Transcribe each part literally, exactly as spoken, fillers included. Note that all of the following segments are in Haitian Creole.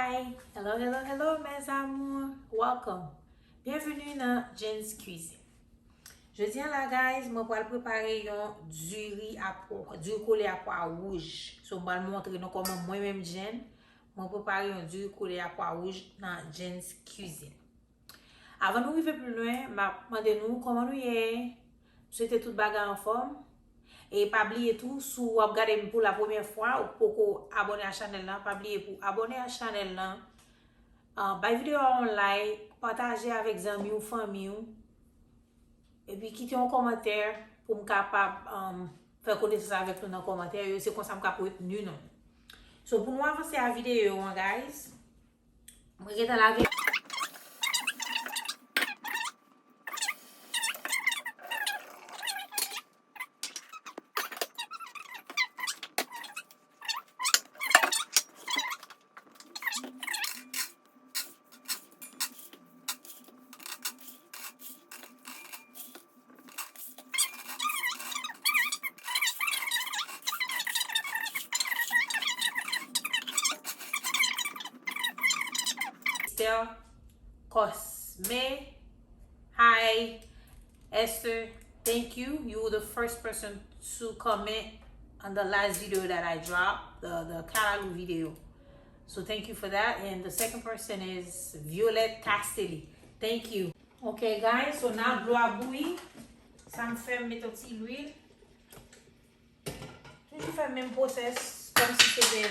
Hi, hello, hello, hello, mes amours. Welcome. Byenveni nan Jen's Cuisine. Jodi a la, guys, mwen pral prepare yon diri a pwa, diri kole a pwa wouj. So, mwen pral montre nou kòman mwen menm Jen, mwen prepare yon diri kole a pwa wouj nan Jen's Cuisine. Avan nou rive pi lwen, m ap mande nou kòman nou ye. M swete tout bagay anfòm. E pa bliye tou, si w ap gade m pou la premyè fwa, ou poko abòne a chanèl lan, pa bliye pou abòne a chanèl lan. Ah, bay videyo a yon like, pataje avèk zanmi w, fanmi w. Epi kite yon kòmantè pou m kapab, um, fè konesans avèk nou nan kòmantè yo. Se konsa m ka ap retni nou. So, pou nou avanse a videyo an, guys, mwen gentan lave. Esther Cosme. Hi, Esther. Thank you. You were the first person to comment on the last video that I dropped, the, the kalalou video. So thank you for that. And the second person is Violette Castelli. Thank you. Ok, guys, so nan dlo a bouyi, sa m fè, m met yon ti lwil. Toujou fè menm pwosès, kòmsi se te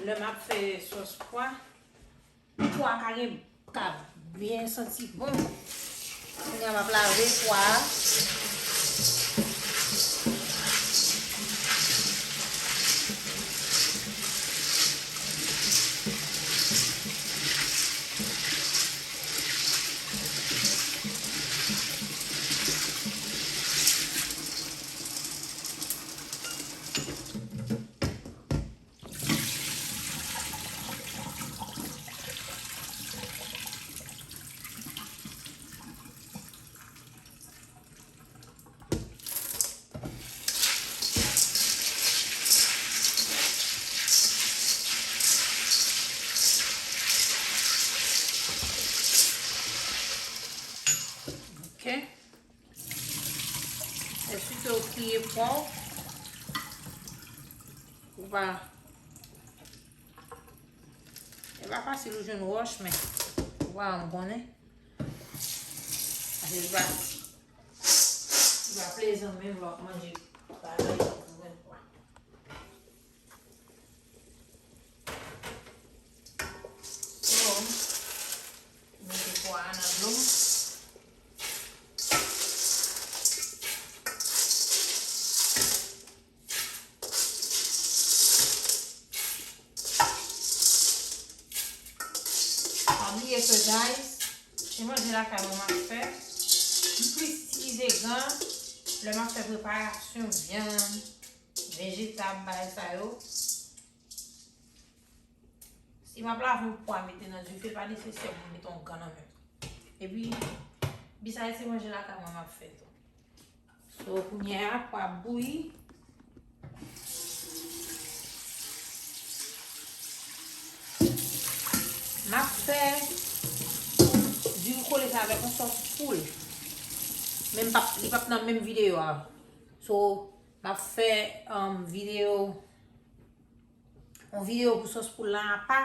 lè m ap fè sòs pwa. Pwa ka gen, ka byen santi bon. Kounye a m ap lave pwa a. Ok. Ensuite, ou pliye pwa w. Ou pa, e pa fasil ou jwenn wòch, men ou pa janm konnen. Paske li pa, li pa plezan menm lè w ap manje bagay sa pou jwenn pwa. So, mete pwa a nan dlo. Pa bliye ke, guys, se manje lakay mwen m ap fè. M plis itilize gan lè m ap fè preparasyon vyann, vejetab, bagay sa yo. Si m ap lave yon pwa mete nan dife, pa nesesè pou m mete yon gan nan men m. Epi, besides, se manje lakay mwen m ap fè tou. So, kounye a, pwa ap bouyi. M ap fè diri kole sa avèk yon sòs poul. Men m p ap, li p ap nan menm videyo a. So, m ap fè, um, videyo yon videyo pou sòs poul lan apa.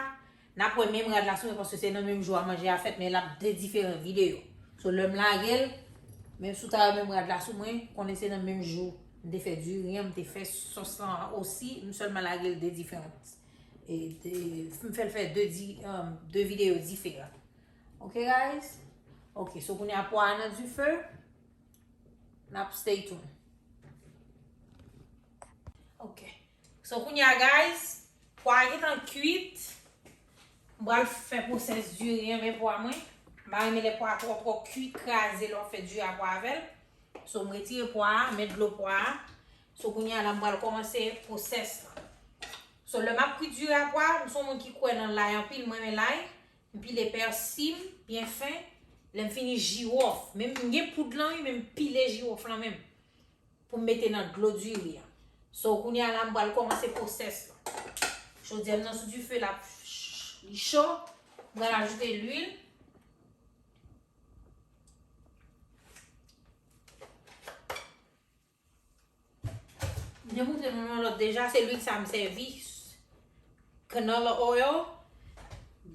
N ap wè menm rad la sou mwen, paske se nan menm jou a manje a fèt, men l ap de diferan videyo. So, lè m lage l, menm si w ta wè menm rad la sou mwen, konnen se nan menm jou m te fè diri an, m te fè sòs lan osi, m sèlman lage l de diferan. E de, m fè l fè de di, um, de videyo diferan. Ok, guys? Ok, so kounye a pwa a nan dife. N ap stay tuned. Ok. So, kounye a, guys, pwa a gentan kwit. M pral fè pwosès diri an, men pwa mwen. M pa renmen lè pwa a twò, twò kwit, kraze lè w ap fè diri a pwa avè l. So, m retire pwa a, met dlo pwa a. So, kounye a la, m pral kòmanse pwosès lan. So, lè m ap kwit diri a pwa, m se yon moun ki kwè nan lay anpil, m renmen lay. M pile pèsi m byen fen. Lè m fini jiwòf. Men m gen poud lan, wi, men m pile jiwòf lan menm. Pou m mete nan dlo diri an. So, kounye a la, m pral kòmanse pwosès lan. Chodyè m nan sou dife, l ap ch-, Li cho, m pral ajoute lwil. M te montre nou nan lòt deja, se lwil sa m sèvi. Canola oil.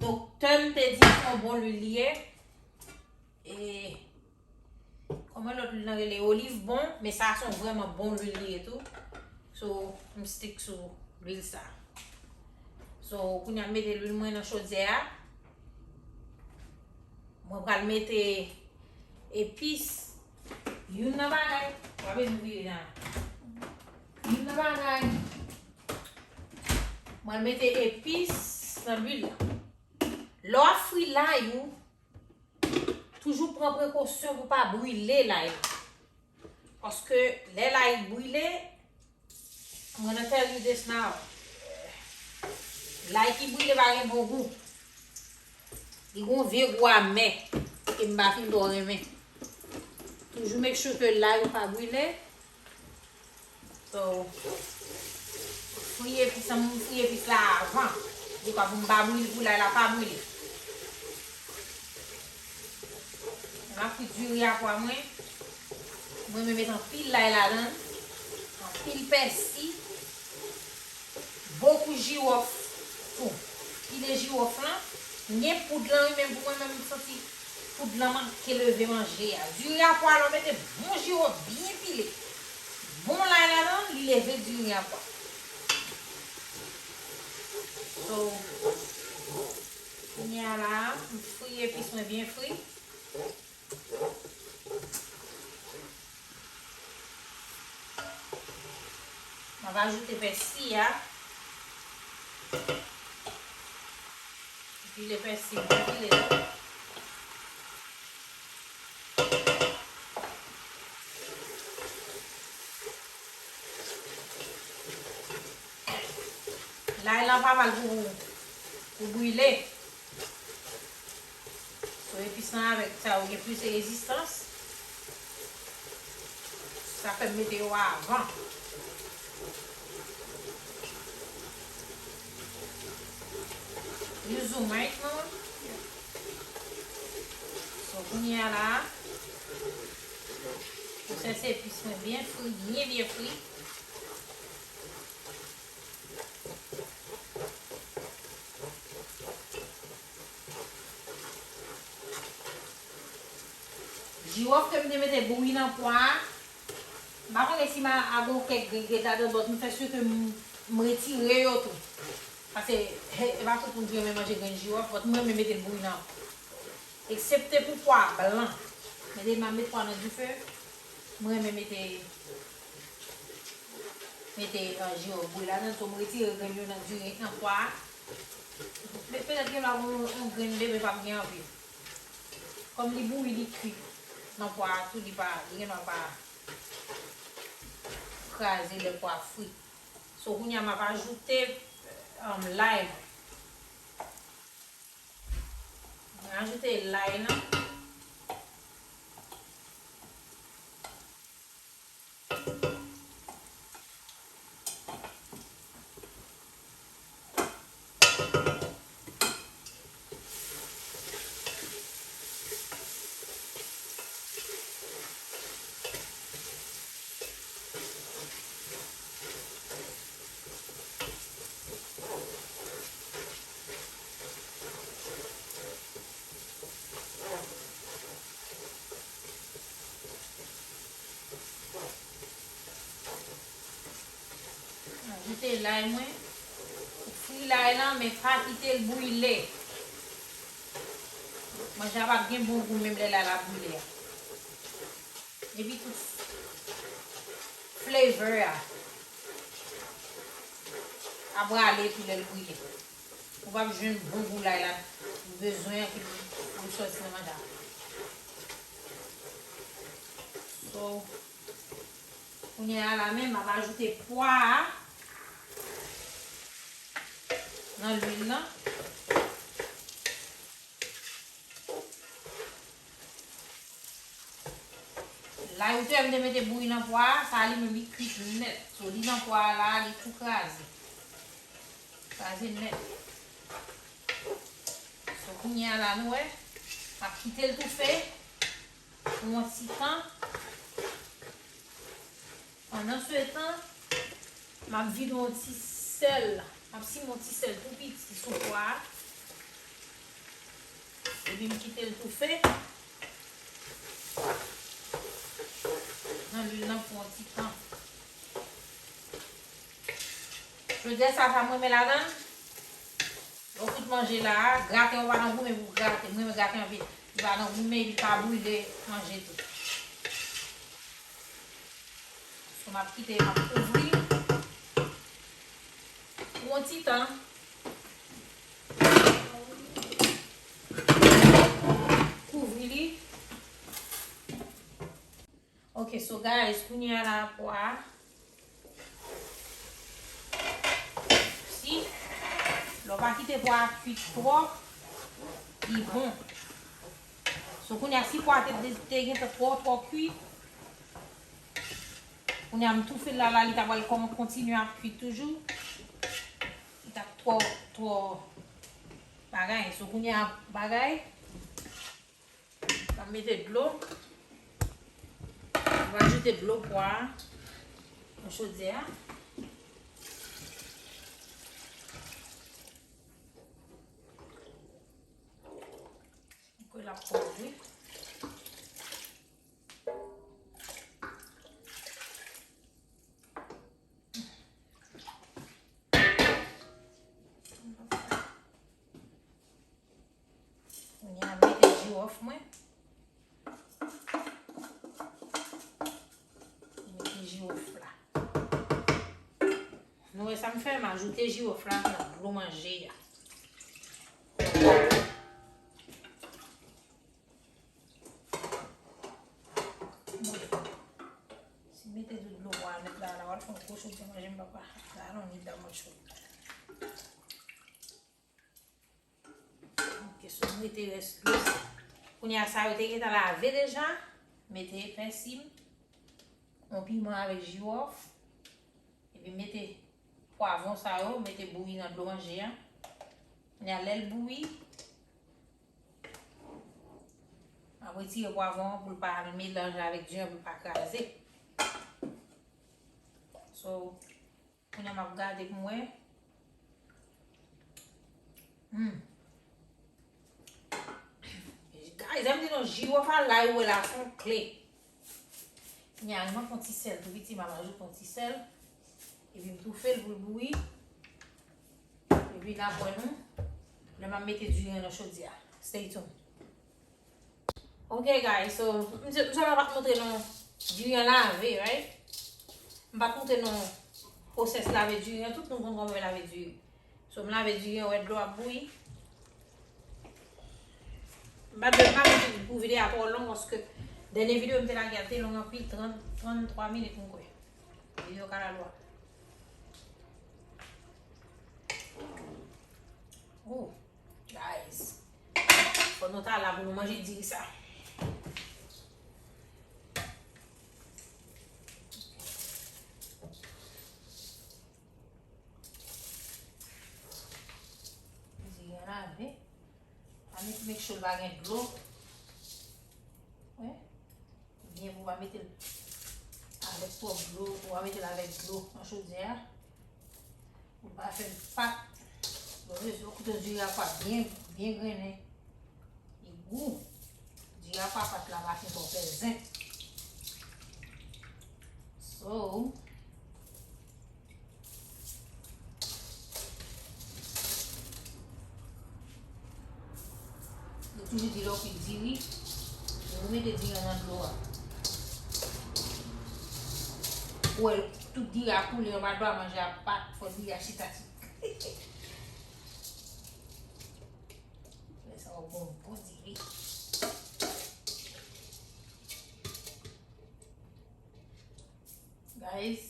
Doktè m te di se yon bon lwil li ye. E kòman lòt lwil nan rele? Olive bon, men sa se yon vrèman bon lwil li ye tou. So, m stick sou lwil sa. So, kounye a m mete lwil mwen nan chodyè a. Mwen pral mete epis. Youn nan bagay, w ap vin vire la. Youn nan bagay, mwen mete epis nan lwil la. Lè w ap fri lay ou, toujou pran prekosyon pou pa brile lay la. Paske lè lay brile, I'm gonna tell you this now. Lay ki brile pa gen bon gou. Li gon vye gou amè ke m pa fin twò renmen. Toujou make sure ke lay ou pa brile. So, fri epis la, m fri epis la avan. Dekwa pou m pa brile, pou lay la pa brile. M ap fri diri a pwa mwen. Mwen renmen met anpil lay ladan l, anpil pèsi, bokou jiwòf tou. Pile jiwòf lan, m gen poud lan wi, men pou mwen menm m santi poud lan manke leve manje a. Diri a pwa lè w mete bon jiwòf byen pile, bon lay ladan l, li leve diri a pwa. So, kounye a la, m fri epis mwen byen fri. M ap ajoute pèsi a. Pile pèsi, m pile tou. Lay lan pa mal pou, pou brile. So, epis lan avèk sa yo gen plis rezistans. Sa fè m mete yo avan. You zoom, right, mama? So, kounye a la, m sèse epis mwen byen fri, byen, byen fri. Jiwòf ke m te mete bouyi nan pwa a, m pa konnen si m a, a gon kèk grenn ki ret ladan, but m fè si ke m, m retire yo tou. Paske, e, e pa tout moun ki renmen manje grenn jiwòf, but mwen renmen mete l bouyi nan. Eksepte pou pwa blan. Men depi m ap met pwa nan dife, mwen renmen mete, mete, eh, jiwòf bouyi ladan, so m retire grenn yo nan diri, nan pwa a. Men petèt gen lwa yon, yon grenn bebe p ap gen anpil. Kòm li bouyi, li kui nan pwa a tou, li pa, li gen lwa pa kraze lè pwa fri. So, kounye a m ap ajoute, um, lay mwen. Mwen ajoute lay lan. Ajoute lay mwen. Fri lay lan, men pa kite l brile. Manje a p ap gen bon gou menm lè lay la brile a. Epi tout flavor a ap rale tou lè l brile. Ou p ap jwenn bon gou lay la ou bezwen an ki pou resòti nan manje a. So, kounye a la menm, m ap ajoute pwa a nan lwil lan. Lay ou te wè m te mete bouyi nan pwa a, sa li menm li kwit nèt. So, li nan pwa a la, li tou kraze. Kraze nèt. Kounye a la, nou wè, m ap kite l toufe pou yon ti tan. Pandan se tan, m ap vide yon ti sèl, m ap simen yon ti sèl tou piti sou pwa a. Epi m kite l toufe nan lwil nan pou yon ti tan. Jodi a sa, sa m renmen ladan l. Lè w fout manje la a, graten w pa nan goumen pou graten. Mwen renmen graten anpil. Li pa nan goumen, li pa brile manje tou. So, m ap kite, m ap kouvri pou yon ti tan. Kouvri li. Ok, so guys, kounye a la pwa a. Si, lè w pa kite pwa a kuit twòp, li bon. So, kounye a, si pwa a te, te, te gentan twò, twò kui, kounye a, m toufe l la, la, li ta pral kòman kontinye ap kui toujou. Li t ap twò, twò bagay. So, kounye a, bagay. M ap mete dlo. M va ajoute dlo pwa a nan chodyè a. Mwen kwè l ap fò wi. Kounye a, m mete jiwòf mwen. M mete jiwòf la. Nou wè sa m fè? M ajoute jiwòf la nan dlo manje a. Si m mete tout dlo pwa a nèt la, la, w al fè yon gwo chodyè manje m, papa. I don't need that much food. Ok, so m mete rès dlo. Kounye a sa yo te gentan lave deja. Mete pèsi m, yon piman avèk jiwòf. Epi mete pwavwon sa yo, mete bouyi nan dlo manje a. Kounye a lè l bouyi, m ap retire pwavwon an pou l pa al melanje avèk diri an, pou l pa kraze. So, kounye a m ap gade pou m wè. Hmm. Guys, jan m di nou, jiwòf a lay ou wè la se yon kle. Kounye a, m ap fè yon ti sèl tou piti, m ap ajoute yon ti sèl. Epi m toufe l pou l bouyi. Epi n ap wè nou lè m ap mete diri an nan chodyè a. Stay tuned. Ok, guys, so, m, m sèlman pa t montre nou diri an lave, right? M pa t montre nou pwosès lave diri an, tout moun konn kòman yo lave diri. So, m lave diri an, wè dlo ap bouyi. M pa t vle, m pa vle pou videyo a twò long, paske dènye videyo m te lage a te long anpil, trant, tranntwa minit, m kwè. Videyo kalalou a. Oh. Guys, fò nou ta la pou nou manje diri sa. Diri an lave. Ann make sure l pa gen dlo. Wi. Byen pou w pa mete l avèk twòp dlo, pou w pa mete l avèk dlo nan chodyè a. Pou l pa fè l pat. Bon, yo, yo koute diri a pa byen, byen grennen. Li gou. Diri a pa pat la pa fin twò pèzen. So, Yo toujou di lè w kwit diri, ou mete diri an nan dlo a. Ou wè, tout diri a koule, yon pa dwa manje a pat, fò diri a chita sou. Lè sa w bon, bon diri. Guys,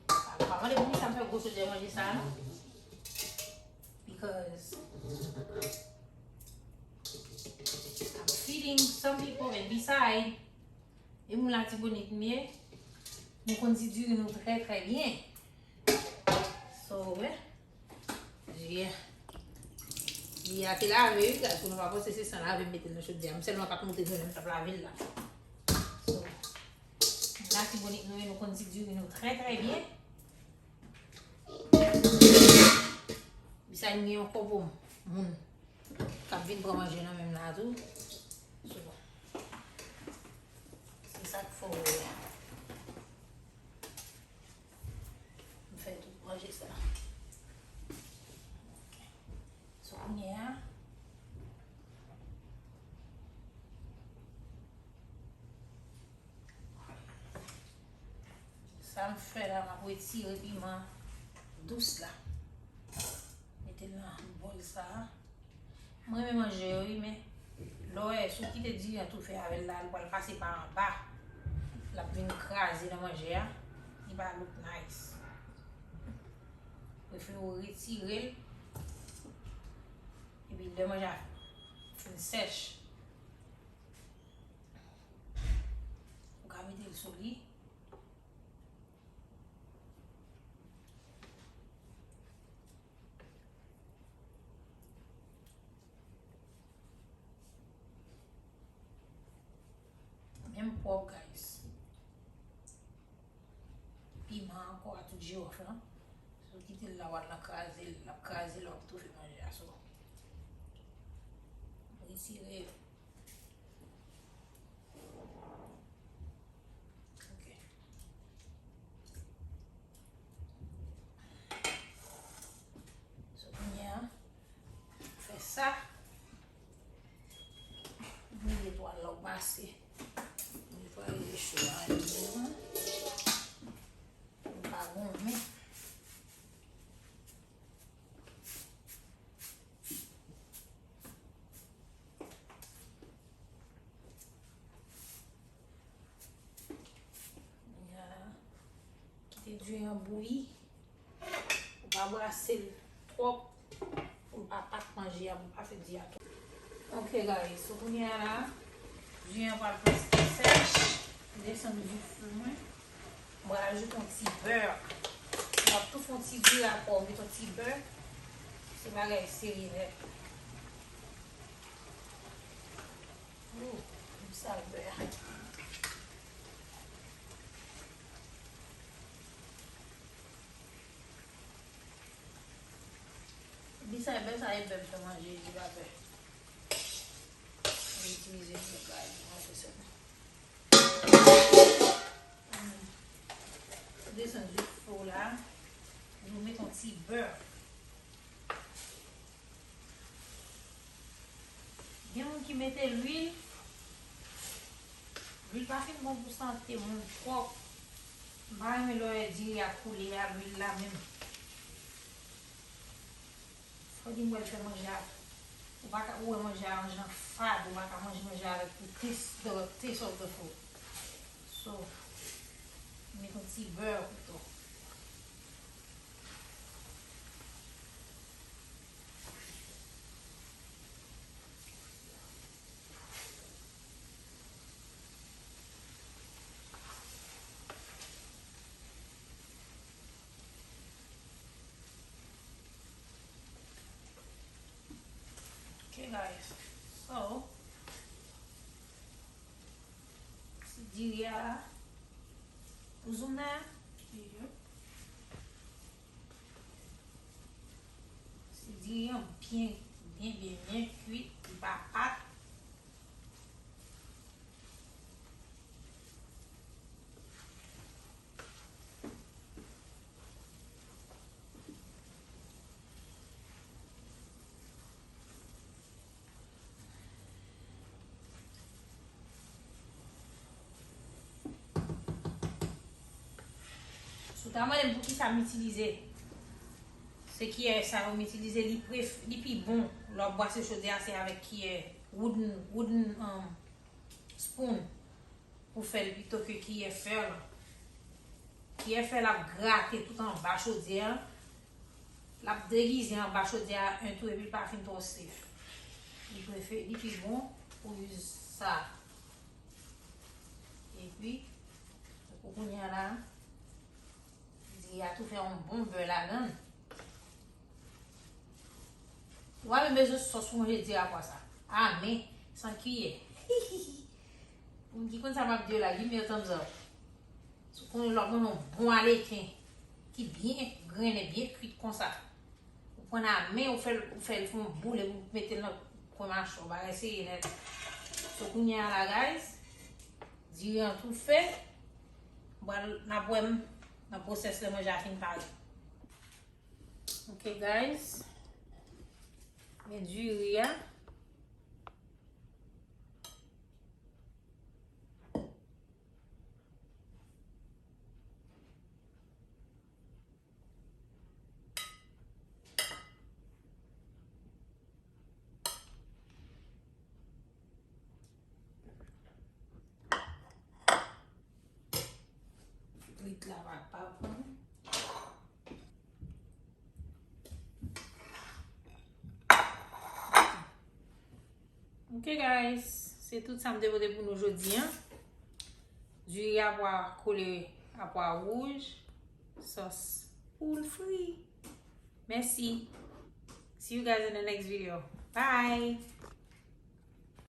pa, pa mande pou kisa m fè gwo chodyè manje sa a, non. Because I'm feeding some people and beside, e moun Latibonit m ye, nou konn si diri nou trè, trè byen. So, wè. Yeah. Diri a te lave, wi, guys, pou nou pa panse se san lave m mete nan chodyè a. M sèlman pa t montre nou lè m t ap lave l la. So, Latibonit nou ye, nou konn ti diri nou trè, trè byen. Besides, m gen yon kòbo moun k ap vin pran manje nan men m la tou. So, se sa k fè w wè m fè tout manje sa. Ok. So, kounye a, sa m fè la, m ap retire piman dous la. Mete l nan bòl sa a. Mwen renmen manje yo, wi, men lè w wè, si w kite diri an toufe avè l la, l pral pase pa anba. L ap vin kraze nan manje a. Li pa look nice. Prefere w retire l. Epi lè manje a fin sèch, ou ka mete l sou li. Menm pwòv, guys. Piman ankò a tout jiwòf lan. So, kite l la, w al nan kraze l, l ap kraze l, w ap toufe manje a. So, retire. Ok. So, kounye a, fè sa. Mete twal la w pase. Netwaye cho a, li menm. Pou l pa gonmen. Ya. Kite diri an bouyi. Ou pa brase l twòp pou l pa pat manje a, pou l pa fè diri a twòp. Ok, guys, so kounye a la, diri an pral prèske sèch. M desann difè mwen. Mwen ajoute yon ti bè. Mwen ap tou fè yon ti diri a pòv, met yon ti bè. Se bagay serye nèt. Ooh, m sal bè a. Besides, bè sa e bè m fè manje, li pa bè. M itilize bè kay mwen fè sèlman. Desann jis fou la. Nou met yon ti bè. Gen moun ki mete lwil. Lwil pa fin bon pou sante moun twòp. M pa renmen lè w wè diri a koule a lwil la menm. Fò di m wè l fè manje a. Ou pa ka, ou wè manje a yon jan fad, ou pa ka manje manje a avèk the taste, the taste of the food. So, met yon ti bè pito. Ok, guys. So, ti diri a la. Ou zoom nan? Yep. Si diri an byen, byen, byen, byen kwit, li pa pat. Si w ta mande m poukisa m itilize se kiyè sa yo m itilize, li pref-, li pi bon lè w ap bwase chodyè a, se avèk kiyè wooden, wooden, um, spoon pou fè l pito ke kiyè fè lan. Kiyè fè l ap grate tout anba chodyè a. L ap degize anba chodyè a yon tou epi l pa fin twò sef. Li prefe-, li pi bon pou use sa. Epi, pou kounye a la, diri a tou fè yon bon bè ladan l. Ou pa menm bezwen sòs pou manje diri a pwa sa. Amen. San kiyè. Moun ki konn sa m ap di yo la, give me a thumbs up. Si w konn lòt moun yon bon aleken ki byen grennen, byen kwit konsa. Ou pran nan men, ou fè l, ou fè l fè yon boul epi ou mete l nan kwen machè w. Bagay serye nèt. So kounye a la, guys, diri an tou fè. Bon, n ap wè m nan pwosès lè manje a fin pare. Ok, guys. Men diri a. Frit la pa, pa pran. Ok, guys, se tout sa m te pote pou nou jodi a. Diri a pwa kole a pwa wouj, sòs poul fri. Mèsi. See you guys in the next video. Bye.